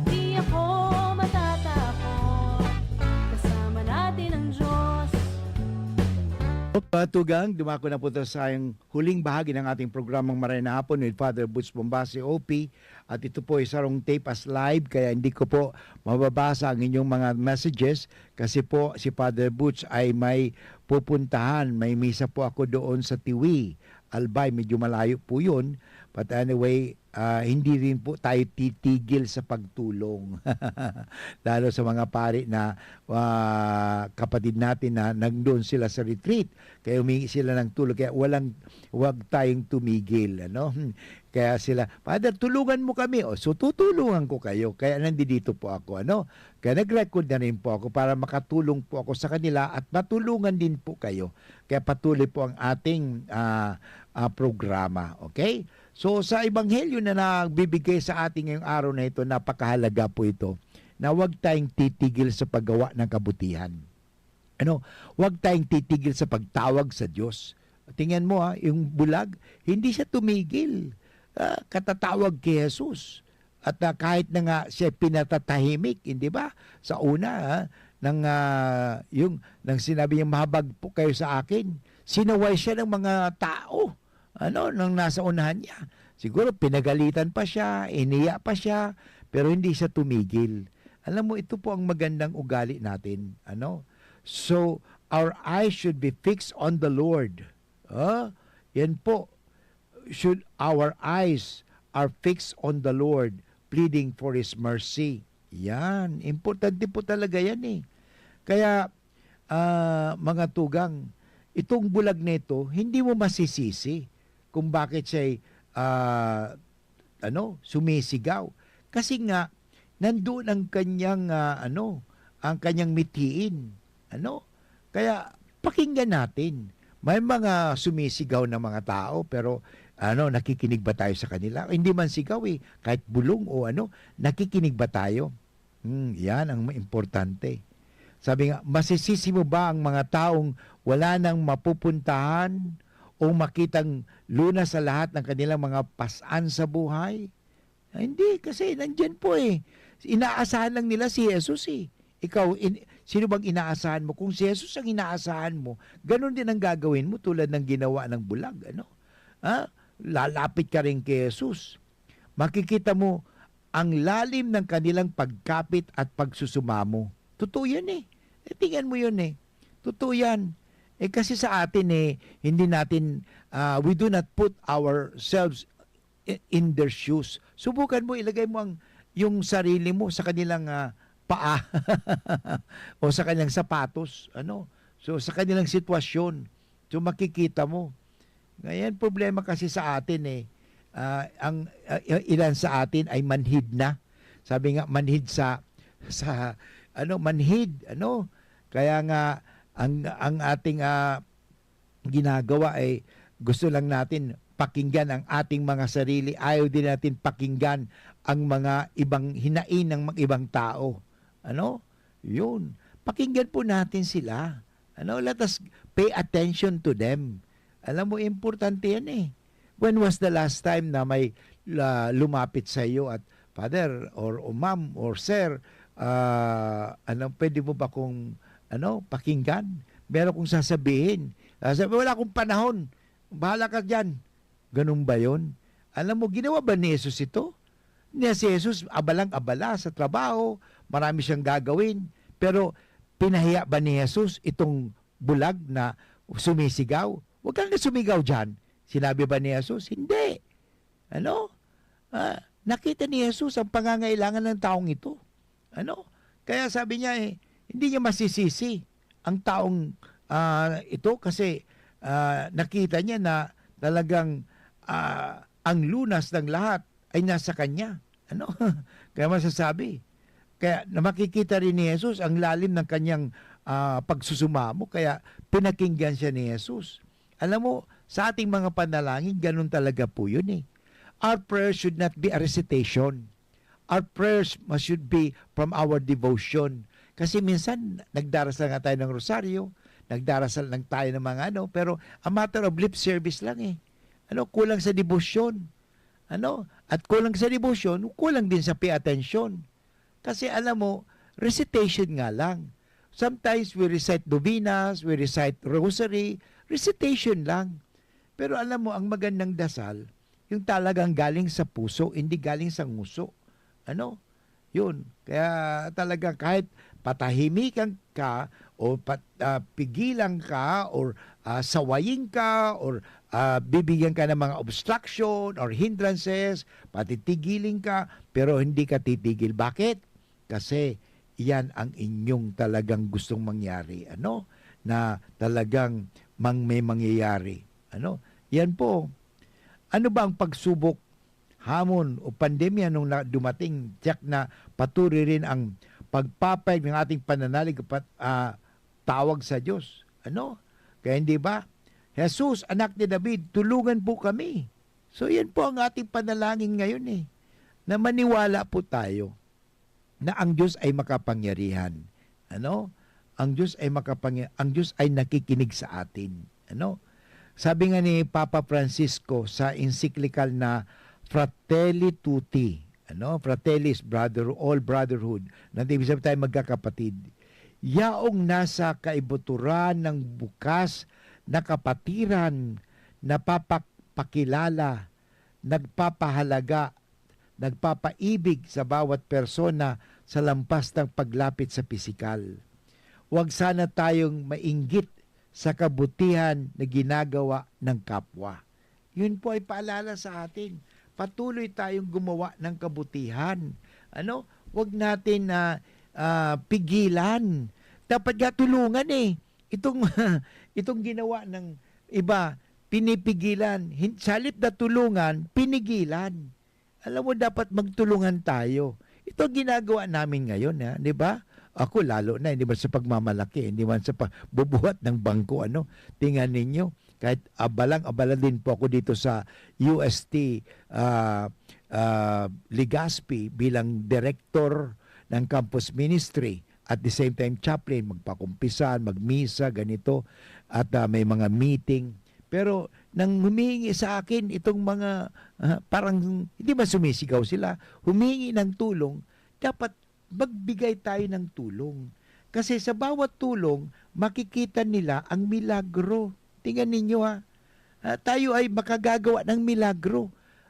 Di ako matatakot. Kasama natin ang Diyos. Mga tugang, dumako na po tayo sa huling bahagi ng ating programang Maray na Hapon with Father Butch Bombasi, O P. At ito po ay sarong tape as live, kaya hindi ko po mababasa ang inyong mga messages kasi po si Father Butch ay may pupuntahan. May misa po ako doon sa Tiwi, Albay. Medyo malayo po yun. But anyway, ah, hindi rin po tayo titigil sa pagtulong. Lalo sa mga pari na, ah, kapatid natin na nandun sila sa retreat. Kaya humingi sila ng tulong. Kaya walang, wag tayong tumigil, ano? Kaya sila, "Father, tulungan mo kami." O, so tutulungan ko kayo. Kaya nandito po ako, ano? Kaya nag-record na rin po ako para makatulong po ako sa kanila at matulungan din po kayo. Kaya patuloy po ang ating, ah, ah, programa, okay? So, sa ebanghelyo na nagbibigay sa atin ngayong araw na ito, napakahalaga po ito na huwag tayong titigil sa paggawa ng kabutihan. Ano, huwag tayong titigil sa pagtawag sa Diyos. Tingnan mo, ha, yung bulag, hindi siya tumigil, ah, katatawag kay Jesus. At, ah, kahit na nga siya pinatatahimik, hindi ba? Sa una, ha, nang, ah, yung, nang sinabi niya, "Mahabag po kayo sa akin," sinaway siya ng mga tao, ano, nang nasa unahan niya. Siguro pinagalitan pa siya, iniya pa siya, pero hindi siya tumigil. Alam mo, ito po ang magandang ugali natin, ano? So, our eyes should be fixed on the Lord. Ah, yan po. Should our eyes are fixed on the Lord, pleading for His mercy. Yan. Importante po talaga yan eh. Kaya, ah, mga tugang, itong bulag na ito, hindi mo masisisi kung bakit siya'y, ah, ano, sumisigaw. Kasi nga, nandoon ang kanyang, ah, ano, ang kanyang mithiin. Ano? Kaya, pakinggan natin. May mga sumisigaw na mga tao, pero, ano, nakikinig ba tayo sa kanila? Hindi man sigaw eh, kahit bulong o ano, nakikinig ba tayo? Hmm, yan ang importante. Sabi nga, "Masisisi mo ba ang mga taong wala nang mapupuntahan o makitang lunas sa lahat ng kanilang mga pasan sa buhay?" Ah, hindi, kasi nandiyan po eh. Inaasahan lang nila si Jesus eh. Ikaw, in-, sino bang inaasahan mo? Kung si Jesus ang inaasahan mo, ganun din ang gagawin mo tulad ng ginawa ng bulag, ano? Ha? Lalapit ka rin kay Jesus. Makikita mo ang lalim ng kanilang pagkapit at pagsusumamo. Totoo yan eh. Eh, tingnan mo yun eh. Totoo yan. Eh, kasi sa atin eh, hindi natin, ah, we do not put ourselves i-, in their shoes. Subukan mo, ilagay mo ang, yung sarili mo sa kanilang, ah, paa o sa kanilang sapatos, ano? So, sa kanilang sitwasyon. So, makikita mo. Ngayon, problema kasi sa atin eh, ah, ang, ah, ilan sa atin ay manhid na. Sabi nga, manhid sa, sa, ano, manhid, ano? Kaya nga, ang, ang ating, ah, ginagawa ay gusto lang natin pakinggan ang ating mga sarili. Ayaw din natin pakinggan ang mga ibang hinaing ng mga ibang tao. Ano? Yun. Pakinggan po natin sila. Ano? Let us pay attention to them. Alam mo, importante yan eh. When was the last time na may, ah, lumapit sa iyo at, "Father or, o ma'am or sir, ah, ano, pwede mo ba kong, ano, pakinggan? Meron kong sasabihin." Ah, sabi, "Wala akong panahon. Bahala ka diyan." Ganun ba yun? Alam mo, ginawa ba ni Jesus ito? Niya si Jesus, abalang-abala sa trabaho, marami siyang gagawin. Pero pinahiya ba ni Jesus itong bulag na sumisigaw? "Huwag ka na sumigaw diyan." Sinabi ba ni Jesus? Hindi. Ano? Ah, nakita ni Jesus ang pangangailangan ng taong ito. Ano? Kaya sabi niya eh, hindi niya masisisi ang taong, ah, ito kasi, ah, nakita niya na talagang, ah, ang lunas ng lahat ay nasa kanya. Ano? Kaya masasabi. Kaya na makikita rin ni Jesus ang lalim ng kanyang, ah, pagsusumamo, kaya pinakinggan siya ni Jesus. Alam mo, sa ating mga panalangin, ganun talaga po yun eh. Our prayer should not be a recitation. Our prayers must should be from our devotion. Kasi minsan, nagdarasal nga tayo ng rosaryo, nagdarasal lang tayo ng mga ano, pero a matter of lip service lang eh. Ano, kulang sa debosyon. Ano? At kulang sa debosyon, kulang din sa pay attention. Kasi alam mo, recitation nga lang. Sometimes we recite novenas, we recite rosary, recitation lang. Pero alam mo, ang magandang dasal, yung talagang galing sa puso, hindi galing sa nguso. Ano? Yun. Kaya talagang kahit patahimikan ka o pat-, ah, pigilan ka or, ah, sawayin ka or, ah, bibigyan ka ng mga obstruction or hindrances, patitigilin ka, pero hindi ka titigil. Bakit? Kasi iyan ang inyong talagang gustong mangyari, ano? Na talagang mang-, may mangyayari, ano? Yan po. Ano ba ang pagsubok, hamon o pandemya nung na-, dumating? Tiyak na patuloy rin ang pagpapayag ng ating pananalig pat-, ah, tawag sa Diyos. Ano? Kaya hindi ba, "Jesus, anak ni David, tulungan po kami." So, yan po ang ating panalangin ngayon eh, na maniwala po tayo na ang Diyos ay makapangyarihan. Ano? Ang Diyos ay makapangya-, ang Diyos ay nakikinig sa atin. Ano? Sabi nga ni Papa Francisco sa encyclical na Fratelli Tutti, ano? Fratelli is brother, all brotherhood. Nang ibig sabihin tayo magkakapatid. Yaong nasa kaibuturan ng bukas na kapatiran, napapakilala, nagpapahalaga, nagpapaibig sa bawat persona sa lampas ng paglapit sa pisikal. Huwag sana tayong mainggit sa kabutihan na ginagawa ng kapwa. Yun po ay paalala sa atin. Patuloy tayong gumawa ng kabutihan. Ano? Huwag natin na, ah, pigilan. Dapat nga tulungan eh. Itong, itong ginawa ng iba, pinipigilan. Hin-, sa halip na tulungan, pinigilan. Alam mo, dapat magtulungan tayo. Ito ang ginagawa namin ngayon, ha, di ba? Ako lalo na, hindi man sa pagmamalaki, hindi man sa pagbubuhat ng bangko, ano. Tingnan ninyo, kahit abalang-abala din po ako dito sa U S T, ah, ah, Legazpi bilang director ng campus ministry. at the same time chaplain, magpakumpisal, magmisa, ganito, at, ah, may mga meeting. Pero nang humihingi sa akin itong mga, ah, parang hindi man sumisigaw sila, humihingi ng tulong, dapat magbigay tayo ng tulong. Kasi sa bawat tulong, makikita nila ang milagro. Tingnan ninyo, ha. Ah, tayo ay makagagawa ng milagro.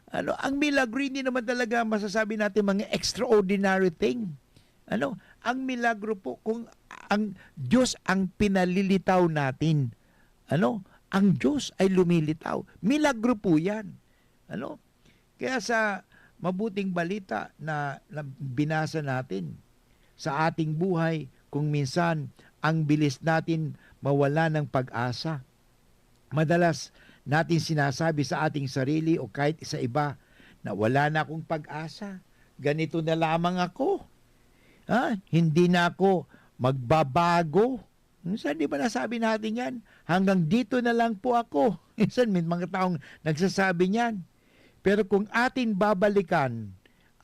Ano, ang milagro hindi naman talaga masasabi natin mga extraordinary thing. Ano, ang milagro po kung ang Diyos ang pinalilitaw natin. Ano, ang Diyos ay lumilitaw. Milagro po 'yan. Ano? Kaya sa mabuting balita na, na binasa natin, sa ating buhay, kung minsan ang bilis natin mawala ng pag-asa. Madalas natin sinasabi sa ating sarili o kahit sa iba na, "Wala na akong pag-asa. Ganito na lamang ako. Ha? Hindi na ako magbabago." Minsan, di ba nasabi natin yan? "Hanggang dito na lang po ako." Minsan, may mga taong nagsasabi niyan. Pero kung atin babalikan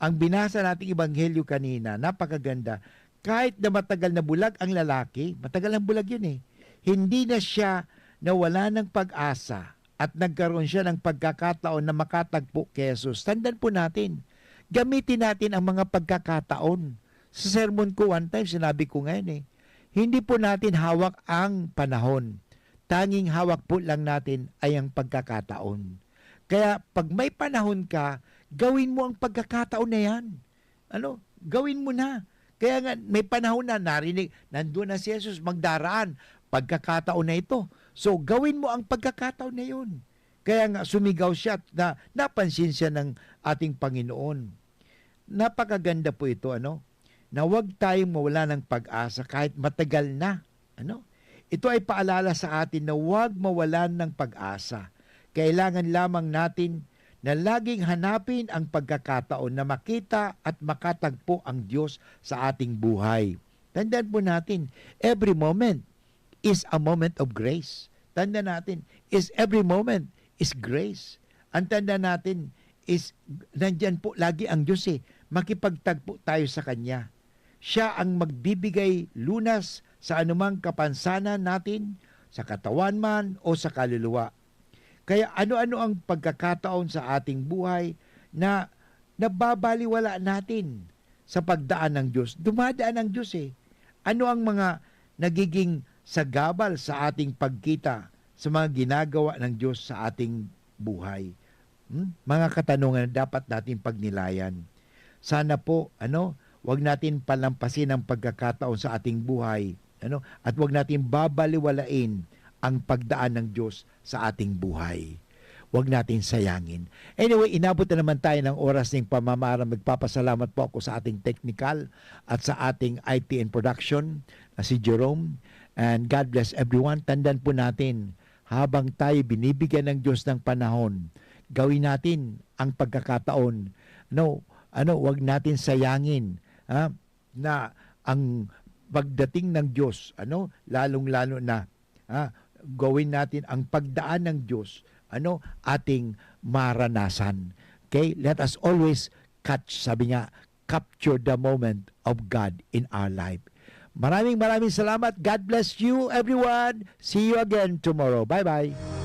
ang binasa nating ebanghelyo kanina, napakaganda. Kahit na matagal na bulag ang lalaki, matagal ang bulag yun eh, hindi na siya nawala ng pag-asa at nagkaroon siya ng pagkakataon na makatagpo kay Jesus. Tandaan po natin, gamitin natin ang mga pagkakataon. Sa sermon ko one time, sinabi ko ngayon eh, hindi po natin hawak ang panahon. Tanging hawak po lang natin ay ang pagkakataon. Kaya pag may panahon ka, gawin mo ang pagkakataon na yan. Ano? Gawin mo na. Kaya nga, may panahon na narinig, nandun na si Jesus, magdaraan, pagkakataon na ito. So, gawin mo ang pagkakataon na yun. Kaya nga, sumigaw siya na napansin siya ng ating Panginoon. Napakaganda po ito, ano? Na huwag tayong mawala ng pag-asa kahit matagal na. Ano? Ito ay paalala sa atin na huwag mawalan ng pag-asa. Kailangan lamang natin na laging hanapin ang pagkakataon na makita at makatagpo ang Diyos sa ating buhay. Tandaan po natin, every moment is a moment of grace. Tandaan natin, is every moment is grace. Ang tanda natin is nandyan po lagi ang Diyos eh. Makipagtagpo tayo sa Kanya. Siya ang magbibigay lunas sa anumang kapansanan natin, sa katawan man o sa kaluluwa. Kaya ano-ano ang pagkakataon sa ating buhay na nababaliwala natin sa pagdaan ng Diyos? Dumadaan ang Diyos eh. Ano ang mga nagiging sagabal sa ating pagkita sa mga ginagawa ng Diyos sa ating buhay? Hmm? Mga katanungan na dapat nating pagnilayan. Sana po, ano, wag natin palampasin ang pagkakataon sa ating buhay, ano, at wag natin babaliwalain ang pagdaan ng Diyos sa ating buhay. Wag natin sayangin. Anyway, inabot na naman tayo ng oras ng pamamaraan. Magpapasalamat po ako sa ating technical at sa ating I T and production na si Jerome. And God bless everyone. Tandaan po natin, habang tayo binibigyan ng Diyos ng panahon, gawin natin ang pagkakataon. No, ano, wag natin sayangin, ha, na ang pagdating ng Diyos, ano, lalong-lalo na, ha, gawin natin ang pagdaan ng Diyos, ano, ating maranasan. Okay? Let us always catch, sabi nga, capture the moment of God in our life. Maraming, maraming salamat. God bless you, everyone. See you again tomorrow. Bye-bye.